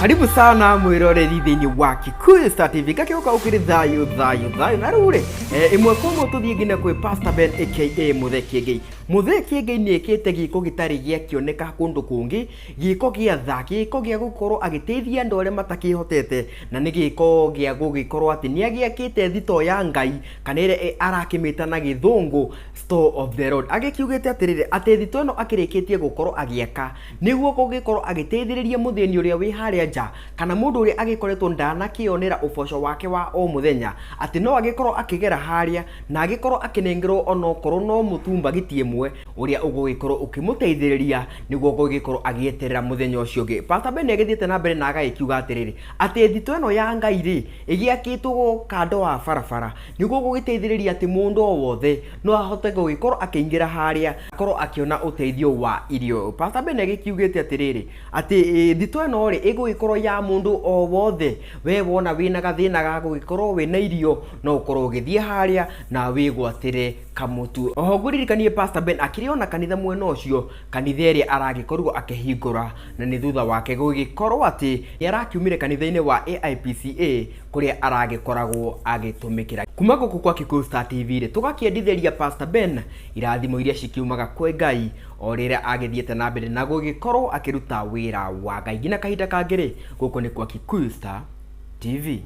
Karibu sana mwiroreri thiini wa Kikuyu Star TV. Gakĩũka ũkĩrĩ thayũ thayũ thayũ. Na rĩu rĩ, ĩmwe kwa ĩmwe tũthiĩ nginya kwĩ Pastor Ben aka Mũthee Kĩengei. Mũthee Kĩengei nĩ ekĩte gĩko gĩtarĩ gĩakĩoneka kũndũ kũngĩ, gĩko gĩa tha, gĩko gĩa gũkorwo agĩteithia andũ arĩa matakĩhotete, na nĩ gĩko gĩa gũgĩkorwo atĩ nĩ agĩakĩte thitoo ya Ngai, kana ĩrĩa arakĩmĩta na gĩthũngũ Store of the Lord. Agĩkiugĩte atĩrĩrĩ, atĩ thitoo ĩno akĩrĩkĩtie gũkorwo agĩaka nĩguo gũgĩkorwo agĩteithĩrĩria mũthĩni ũrĩa wĩ harĩa nja, kana mũndũ ũrĩa agĩkoretwo ndanakĩonera ũboco wake wa o mũthenya, atĩ no agĩkorwo akĩgera harĩa na agĩkorwo akĩnengerwo onokorwo no mũtu mbagiti ĩmwe, ũrĩa ũgũgĩkorwo ũkĩmũteithĩrĩria nĩguo gũgĩkorwo agĩeterera mũthenya ũcio ũngĩ. Pastor Ben agĩthiĩte na mbere na agagĩkiuga atĩrĩrĩ, atĩ thitoo ĩno ya Ngai rĩ, ĩgĩakĩtwo kando wa barabara nĩguo gũgĩteithĩrĩria atĩ mũndũ o wothe no ahote gũgĩkorwo akĩingĩra harĩa akorwo akĩona ũteithio wa irio. Pastor Ben agĩkiugĩte atĩrĩrĩ, atĩ thitoo ĩno rĩ, ĩgũgĩkorwo ya mũndũ o wothe, we wona wĩna gathĩna ga gũgĩkorwo wĩna irio no ũkorwo ũgĩthiĩ harĩa na wĩgwatĩre kamũtu. Oho ngũririkanie Pastor Ben akĩrĩ ona kanitha mwena ũcio, kanitha ĩrĩa aragĩkorirwo akĩhingũra, na nĩ thutha wake gũgĩkorwo atĩ nĩ arakiumire kanitha-inĩ wa AIPCA kũrĩa aragĩkoragwo agĩtũmĩkĩra. Kuma gũkũ kwa Kikuyu Star TV rĩ, tũgakĩendithĩria Pastor Ben irathimo iria cikiumaga kwĩ Ngai o rĩrĩa agĩthiĩte na mbere na gũgĩkorwo akĩruta wĩra wa Ngai. Nginya kahinda kangĩ rĩ, gũkũ nĩ kwa Kikuyu Star TV.